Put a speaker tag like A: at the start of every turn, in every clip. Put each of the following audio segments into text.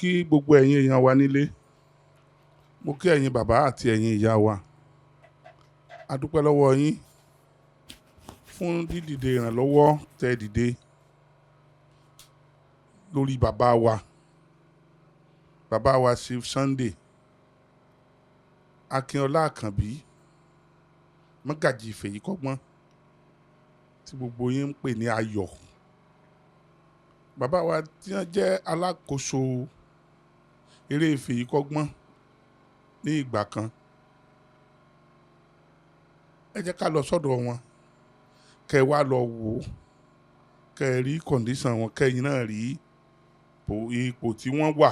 A: Kí gbogbo ẹ̀yin èèyàn wa nílé, mo kí ẹ̀yin bàbá àti ẹ̀yin ìyá wa. A dúpẹ́ lọ́wọ́ yín fún dídìde ìrànlọ́wọ́ tẹ́ ẹ dìde lórí bàbá wa, bàbá wa Chief Sunday Akínọlá Àkànbí, Mọ́gàjì Fèyíkọ́gbọ́n, tí gbogbo yín ń pè ní Ayọ̀. Bàbá wa tí wọ́n jẹ́ alákòóso eré Fèyíkọ́gbọ́n ní ìgbà kan, ẹ jẹ́ ká lọ sọ́dọ̀ wọn, kẹ́ ẹ wá lọ wò ó, kẹ́ ẹ rí condition wọn, kẹ́yìn náà rí ipò tí wọ́n wà,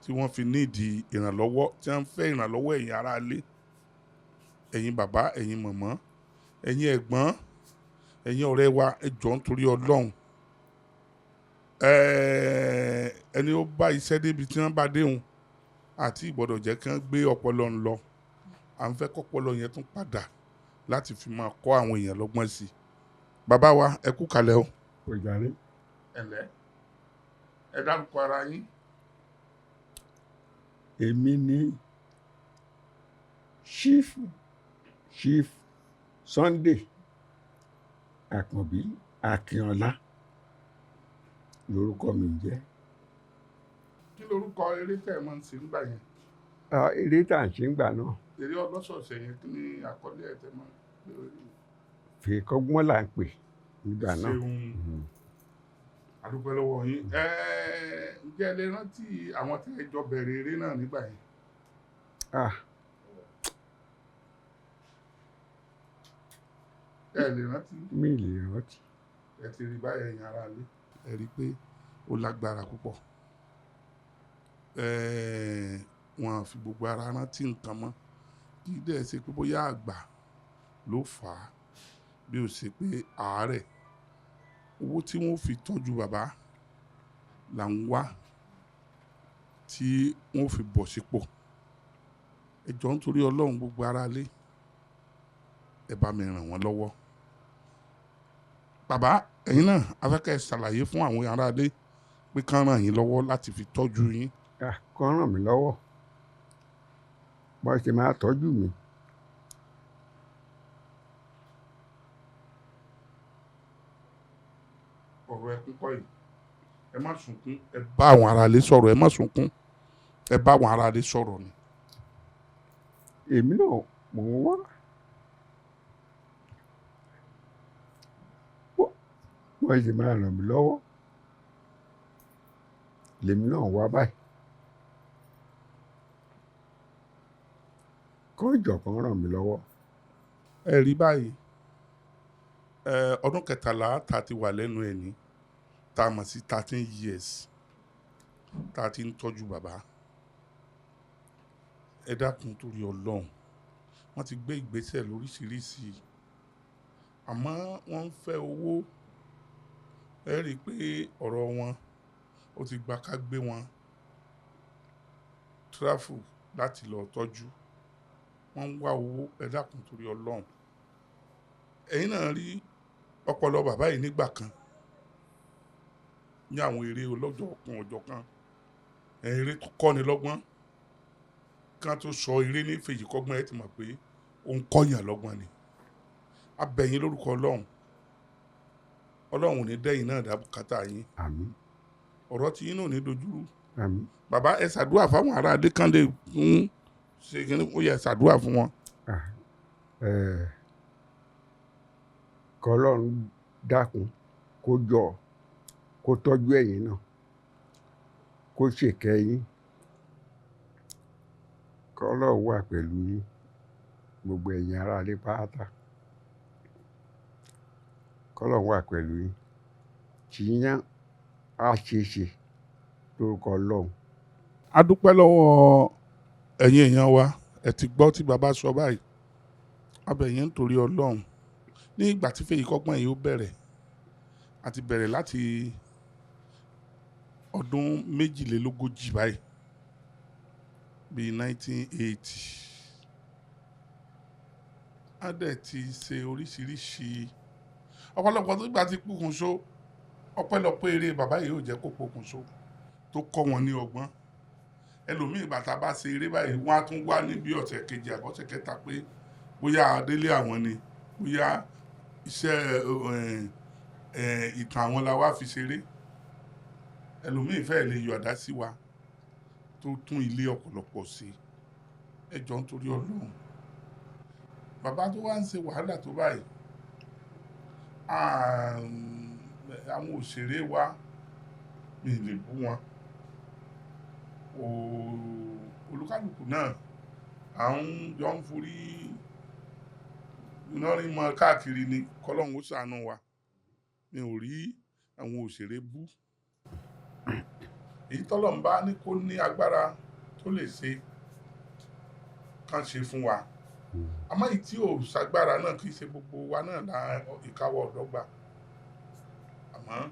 A: tí wọ́n fi nídìí ìrànlọ́wọ́, tí wọ́n ń fẹ́ ìrànlọ́wọ́ ẹ̀yin aráalé, ẹ̀yin bàbá, ẹ̀yin mọ̀mọ́, ẹ̀yin ẹ̀gbọ́n, ẹ̀yin ọ̀rẹ́ wa. Ẹ jọ̀ọ́, nítorí Ọlọ́run, ẹni ó bá iṣẹ́ débi tí wọ́n bá déhùn àti ìgbọ́dọ̀ jẹ́ kí wọ́n gbé ọpọlọ ń lọ. À ń fẹ́ kọ́pọlọ yẹn tún padà láti fi máa kọ́ àwọn èèyàn lọ́gbọ́n sí i. Bàbá wa, ẹ kú kalẹ̀ o.
B: Kò jàre.
A: Ẹ ǹlẹ́, ẹ dárúkọ ara yín.
B: Èmi ni Chief Sunday Àkànbí Akínọlá lórúkọ mi ń jẹ́.
A: Kí lorúkọ eré tẹ̀ máa ń ṣe nígbà yẹn?
B: Eré tá à ń ṣe ńgbà náà.
A: Eré ọlọ́sọ̀ọ̀sẹ̀ yẹn, kí ni àkọlé ẹ̀ tẹ̀ máa ń pè é?
B: Fèyíkọ́gbọ́n là ń pè nígbà náà.
A: Ṣeun, a dúpẹ́ lọ́wọ́ yín. Ǹjẹ́ ẹ lè rántí àwọn tẹ́ ẹ jọ bẹ̀rẹ̀ eré náà nígbà yẹn?
B: Ah,
A: Ẹ lè rántí?
B: Mi lè rántí.
A: Ẹ ti rí báyẹn, ẹ̀yin ará ilé, ẹ rí i pé ó lágbára púpọ̀. Wọn á fi gbogbo ara rántí nǹkan mọ́. Kì í dẹ̀ ṣe pé bóyá àgbà ló fà á, bí ó ṣe pé àárẹ̀. Owó tí wọ́n fi tọ́jú bàbá là ń wá tí wọ́n fi bọ̀ sípò. Ẹ jọ̀ọ́, nítorí Ọlọ́run, gbogbo ará ilé, ẹ bá mi ràn wọ́n lọ́wọ́. Bàbá, ẹ̀yin náà, a fẹ́ kẹ́ ẹ ṣàlàyé fún àwọn ará ilé pé kán ràn yín lọ́wọ́ láti fi tọ́jú yín.
B: Ah, kán ràn mí lọ́wọ́ bọ́n ṣe máa tọ́jú mi.
A: Ọ̀rọ̀ ẹkún kọ́ yìí, ẹ má sunkún. Ẹ bá àwọn ará ilé sọ̀rọ̀, ẹ má sunkún, ẹ bá àwọn ará ilé sọ̀rọ̀ ni.
B: Èmi náà mò ń wá bọ́n ṣe máa ràn mí lọ́wọ́ lèmi náà wá báyìí. Kán jọ̀ọ́, kán ràn mí lọ́wọ́.
A: Ẹ rí báyìí, ẹ ọdún 13 tá a ti wà lẹ́nu ẹ̀ ní, tá a mọ̀ sí 13 years tá a ti ń tọ́jú bàbá. Ẹ dákun, torí Ọlọ́run, wọ́n ti gbé ìgbésẹ̀ lóríṣiríṣi, àmọ́ wọ́n ń fẹ́ owó. Ẹ rí i pé ọ̀rọ̀ wọn ó ti gba ká gbé wọn travel láti lọ tọ́jú. Wọ́n ń wá owó. Ẹ dákun, torí Ọlọ́run. Ẹ̀yin náà rí ọpọlọ bàbá yìí nígbà kan ní àwọn eré ọlọ́jọ́ kan ọjọ́ kan, eré tó kọ́ni lọ́gbọ́n kan tó sọ eré ní Fèyíkọ́gbọ́n, ẹ ti mọ̀ pé ó ń kọ́yàn lọ́gbọ́n ni. A bẹ̀ yín lórúkọ Ọlọ́run. Ọlọ́run ò ní dẹ́yìn náà dá bùkátà yín.
B: Àmín.
A: Ọ̀rọ̀ tí yín náà ò ní dojúrú.
B: Àmín.
A: Bàbá, ẹ ṣàdúrà fáwọn ará adé kan lè ń ṣe kí ó yẹ ṣàdúrà fún wọn.
B: Ah, kọ́lọ́run dákun, kó jọ, kó tọ́jú ẹ̀yin náà, kó ṣèkẹ́ yín, kọ́lọ́run wà pẹ̀lú yín, gbogbo ẹ̀yin aráalé pátá, kọ́lọ́run wà pẹ̀lú yín, tìyín á ṣeé ṣe lórúkọ Ọlọ́run.
A: A dúpẹ́ lọ́wọ́ ẹ̀yin èèyàn wa. Ẹ ti gbọ́ tí bàbá sọ báyìí. A bẹ̀ yín nítorí Ọlọ́run. Ní ìgbà tí Fèyíkọ́gbọ́n yìí ó bẹ̀rẹ̀, a ti bẹ̀rẹ̀ láti ọdún 42 báyìí, bíi 1980. A dẹ̀ ti ṣe oríṣiríṣi ọ̀pọ̀lọpọ̀ tó gbà ti pokùnso. Ọpẹ́lọpẹ́ eré bàbá yìí ò jẹ́ kó pokùnso. Tó kọ́ wọn ní ọgbọ́n. Ẹlòmíì, bàtà bá ṣe eré báyìí, wọ́n á tún wá níbi ọ̀sẹ̀ kejì àbọ̀sẹ̀ kẹta pé bóyá adélé àwọn ni, bóyá iṣẹ́ ìtàn àwọn la wá fi ṣeré. Ẹlòmíì fẹ́ẹ̀ lè yọ àdá sí wa, tó tún ilé ọ̀pọ̀lọpọ̀ sí. Ẹ jọ̀ọ́, nítorí Ọlọ́run, bàbá tó wá ń ṣe wàhálà tó báyìí, àwọn òṣèré wa, mi lè bú wọn. Olúkálùkù náà à ń jọ ń forí lọ́rin mọ́ káàkiri ni. Kọ́lọ́hún ó ṣàánú wa. Mi ò rí àwọn òṣèré bú. Èyí tọ́lọ́run bá ní kó ní agbára tó lè ṣe kán ṣe fún wa, àmọ́ èyí tí ò ṣagbára náà, kì í ṣe gbogbo wa náà la ìkáwọ́ ọ̀dọ́gba. Àmọ́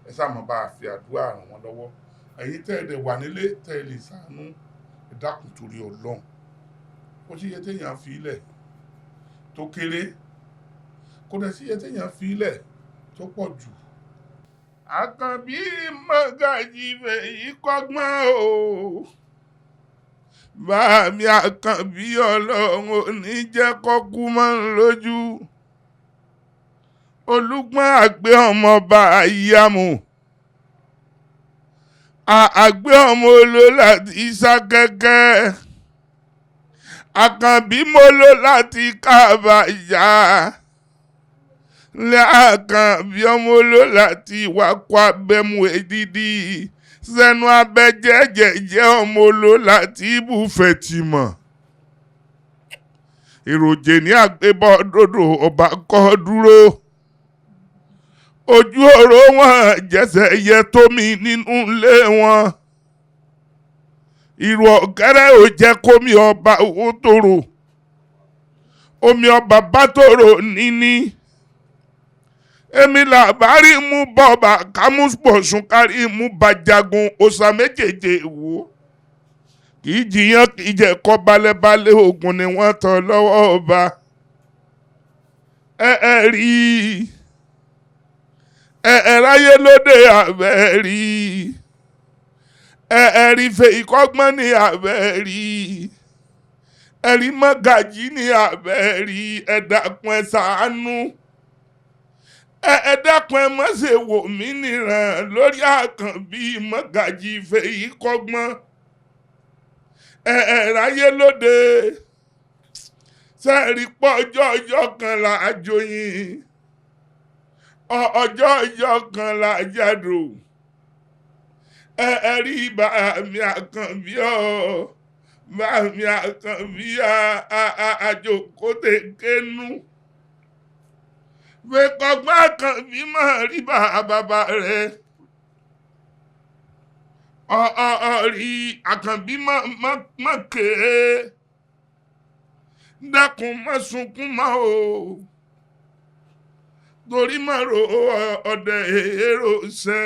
A: ẹ sáà mọ̀ bá a fi àdúrà ràn wọ́n lọ́wọ́. Ẹ̀yin tẹ́ ẹ dẹ̀ wà nílé, tẹ́ ẹ lè ṣàánú, ẹ dákun torí Ọlọ́run. Kò sí iye téèyàn fi ilẹ̀ tó kéré, kò dẹ̀ sí iye téèyàn fi ilẹ̀ tó pọ̀ jù. Àkànbí Mọ́gàjí fèyí kọ́gbọ́n o. Bàmí Àkànbí, Ọlọ́run ò ní jẹ́ kọ́kú mọ́ ń lójú. Olúgbọ́n àgbẹ̀ ọmọọba àyàmù, àgbẹ̀ ọmọ olo láti sá kẹ́kẹ́. Àkànbí mọ́lò láti káàbà yá lẹ́. Àkànbí ọmọ olo láti wákọ̀ abẹ́mu èdìdí sẹ́nu abẹ́ jẹ́jẹ́jẹ́, ọmọ olo láti ibùfẹ́ tìmọ̀ èròjè ní àgbébọ̀ dòdò ọba kọ́ dúró ojú ọ̀rọ̀ wọn jẹ́sẹ̀ yẹ tómi nínú ilé wọn. Ìrù ọ̀gẹ́rẹ́ ò jẹ́ kómi ọba ó tòrò, omi ọba bá tòrò níní. Èmi làbárí mú bọ́ọ̀bà kámú bọ̀sùn kárí mú bàjágun òòṣà méjèèjì wò kì í jiyàn, kì í jẹ́ kọ́ balẹ̀balẹ̀ ogun ni wọ́n tọ́ lọ́wọ́ ọba. Ẹ ẹ rí ẹ ẹ ráyé lóde àbẹ̀ rí ẹ ẹ rí fẹ́ ìkọ́gbọ́n ní àbẹ̀ rí ẹ rí mọ́gàjí ní àbẹ̀ rí. Ẹ dákun, ẹ ṣàánú, ẹ ẹ dákun, ẹ má ṣe wò mí níran lórí Àkànbí Mọ́gàjí fẹ́ ìkọ́gbọ́n. Ẹ ẹ ráyé lóde sẹ́ẹ̀rí pọ̀. Ọjọ́ ọjọ́ kan là á joyin, ọjọ́ ọjọ́ kan là á jádò. Ẹ ẹ rí bá mi Àkànbí ọ, bá mi Àkànbí àjòkóte kénú fẹ́kọ̀gbọ́n. Àkànbí máa rí bá bàbá rẹ̀ ọ ọ ọ rí. Àkànbí má kéé, dákun, má sunkún mọ́ o, torí má ro ọdẹ èrò ṣẹ,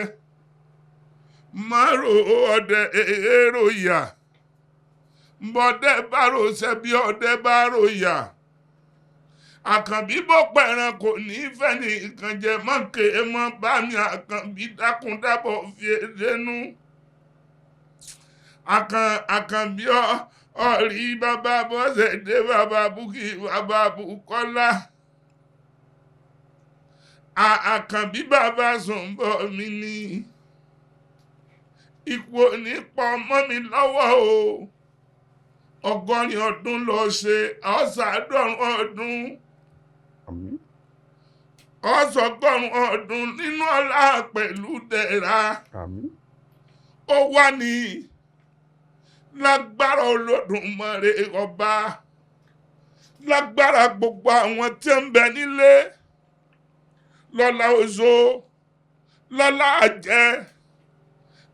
A: má ro ọdẹ èrò yà. Bọ́dẹ bá ro ṣẹ bí ọdẹ bá ro yà, Àkànbí bó pẹ̀ràn kò ní fẹ́ nìkan jẹ. Mọ́ kéé mọ́ bá mi Àkànbí, dákun dábọ̀ fi dénú. Àkànbí ọ ọ̀rí bàbá Bọ́sẹ̀dé, bàbá Búkì, bàbá Bùkọ́lá. Àkànbí bàbá Sùnbọ̀ mi ní ikú òní pọ̀ mọ́ mi lọ́wọ́ o. 80 ọdún lọ ṣe ọ̀sàdọ́rùn ọdún.
B: Àmín.
A: 120 ọdún nínú ọlá pẹ̀lú dẹ̀ra.
B: Àmín.
A: Ó wà ní lágbára Olódùmarè ọba, lágbára gbogbo àwọn tí ń bẹ nílé, lọ́lá oṣó, lọ́lá àjẹ́,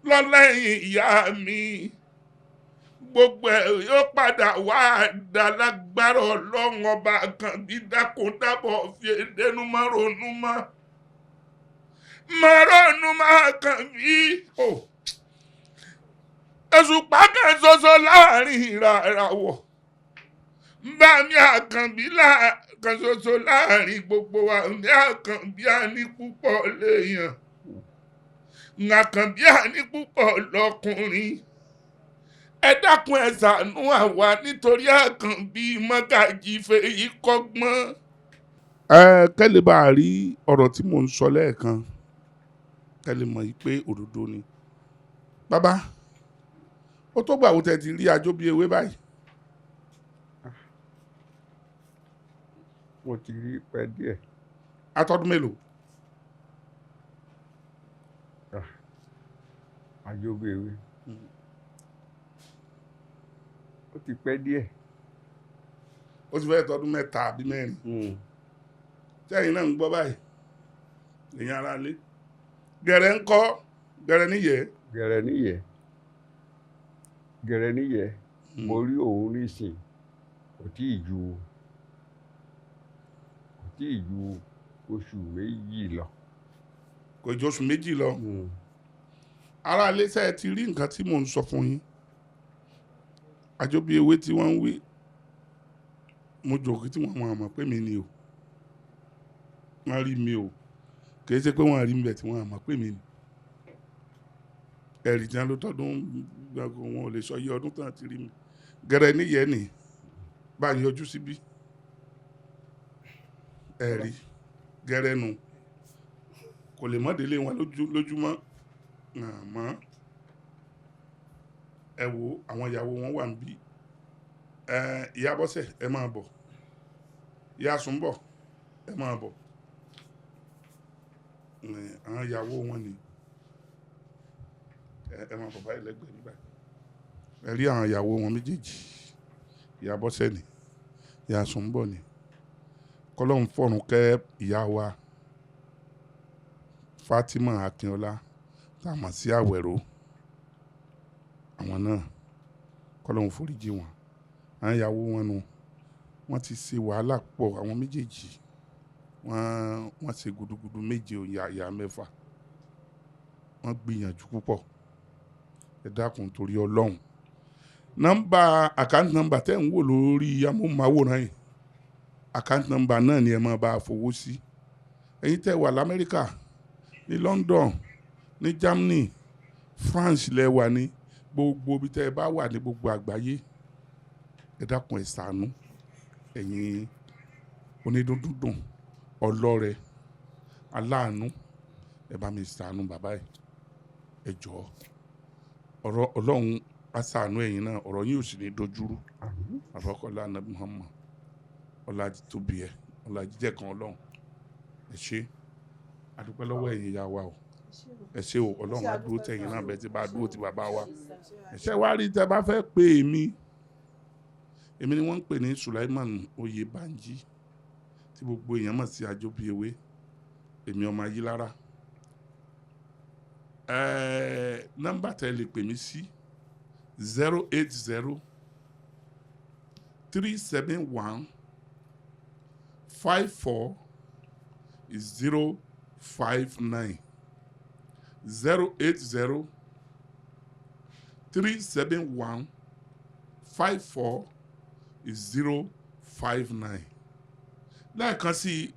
A: lọ́lá ẹ̀yìn ìyá mi, gbogbo ẹ̀ yóò padà wá dá lágbára Ọlọ́run ọba. Kan bí dákun dábọ̀ fi ẹdẹnu má ronú mọ́, má ronú má kàn bí o. Òṣùpá kan ṣoṣo láàrin ìràwọ̀, bá mi Àkànbí kan ṣoṣo láàrin gbogbo wa ní Àkànbí á ní púpọ̀ léèyàn. Àkànbí àní púpọ̀ lọkùnrin. Ẹ dákun, ẹ ṣàánú àwa nítorí Àkànbí Mọ́gàjí fèyí kọ́gbọ́n. Ẹ kẹ́lẹ́ bá a rí ọ̀rọ̀ tí mò ń sọ lẹ́ẹ̀kan, kẹ́lẹ́ mọ̀ yìí pé òdodo ni. Bàbá, ó tó gbà wo tẹ́ ti rí Ajóbíewé báyìí?
B: Mo ti rí pẹ́ díẹ̀.
A: Atọ́dún mélòó?
B: Ajóbíewé, ó ti pẹ́ díẹ̀.
A: Ó ti fẹ́ tọdún 3 àbí 4. Tẹ́yìn náà ń gbọ́ báyìí, èyàn ara lé. Gẹ̀rẹ́ ń kọ́, gẹ̀rẹ́ níyẹ̀.
B: Gẹ̀rẹ́ níyẹ̀, gẹ̀rẹ́ níyẹ̀. Mo rí òun nísìn, kò tí ì ju oṣù 2 lọ.
A: Kò ju oṣù 2 lọ. Ará ilé, sẹ́ẹ̀ ti rí nǹkan tí mò ń sọ fún yín. Ajóbíewé tí wọ́n ń wí, mo jòkó tí wọ́n mọ̀ pé mi ni o. Wọ́n rí mi o, kì í ṣe pé wọ́n rí mi bẹ̀ tí wọ́n mọ̀ pé mi ni. Ẹ̀rì tí wọ́n ló tọdún gbàgbọ́, wọn ò lè sọ iye ọdún tán ti rí mi. Gẹ̀rẹ́ níyẹn ni bá ń yọjú síbí. Ẹ̀rí gẹ̀rẹ́ nu, kò lè mọ́ délé wọn lójúmọ́. Àmọ́ ẹ wo àwọn ìyàwó wọn wà níbí. Ìyá Bọ́sẹ̀, ẹ máa bọ̀. Ìyá Sùnbọ̀, ẹ máa bọ̀. Àwọn ìyàwó wọn ni. Ẹ máa bọ̀ báyìí lẹ́gbẹ̀ẹ́ níbà. Ẹ rí àwọn ìyàwó wọn méjèèjì. Ìyá Bọ́sẹ̀ ni, ìyá Sùnbọ̀ ni. Kọ́lọ́hún fọ̀run kẹ́ ìyá wa Fatima Akínọlá tá a mọ̀ sí Àwẹ̀ró. Àwọn náà, kọ́lọ́hún foríjì wọn. Àwọn ìyàwó wọn nu, wọ́n ti ṣe wàhálà pọ̀ àwọn méjèèjì. Wọ́n ṣe gudugudu 7 yàyà 6. Wọ́n gbìyànjú púpọ̀. Ẹ dákun torí Ọlọ́run. Nọ́mbà àkáǹtì nọ́mbà tẹ́ ń wò lórí amóhùnmáwòrán yìí, àkáǹtì nọ́mbà náà ni ẹ máa bá a fowó sí. Ẹ̀yin tẹ́ wà l'Amẹ́ríkà, ní London, ní Germany, France lẹ wà ní gbogbo ibi tẹ́ ẹ bá wà ní gbogbo àgbáyé. Ẹ dákun, ẹ ṣàánú. Ẹ̀yin onídùndùn, ọlọ́rẹ, aláàánú, ẹ bá mi ṣàánú bàbá yìí. Ẹ jọ̀ọ́, ọ̀rọ̀ Ọlọ́run á ṣàánú ẹ̀yin náà, ọ̀rọ̀ yín ò sì ní dojúrú. Àfọkọ́lá Ànábì Muhammad, ọlá tóbi ẹ, ọlá jíjẹ́ kan Ọlọ́run. Ẹ ṣé, a dúpẹ́ lọ́wọ́ ẹ̀yin ìyá wa o. Ẹ ṣé o, Ọlọ́run á dúró tẹ̀yin náà bẹ́ẹ̀ tí bá dúró ti bàbá wa. Ẹ ṣé, wá rí tẹ bá fẹ́ pè mí. Èmi ni wọ́n ń pè ní Sulaiman Oyèbánjí, tí gbogbo èèyàn mọ̀ sí Ajóbíewé. Èmi ọmọ Ayílára. Nọ́mbà tẹ́ lè pè mí sí 080 371 54 059, 080 371 54 059. Lẹ́ẹ̀kan sí i,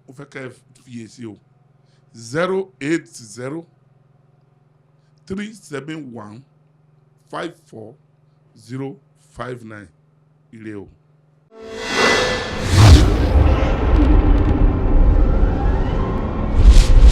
A: mo fẹ́ kẹ́ ẹ fiyèsí o, 080 371 54 059. Ire o.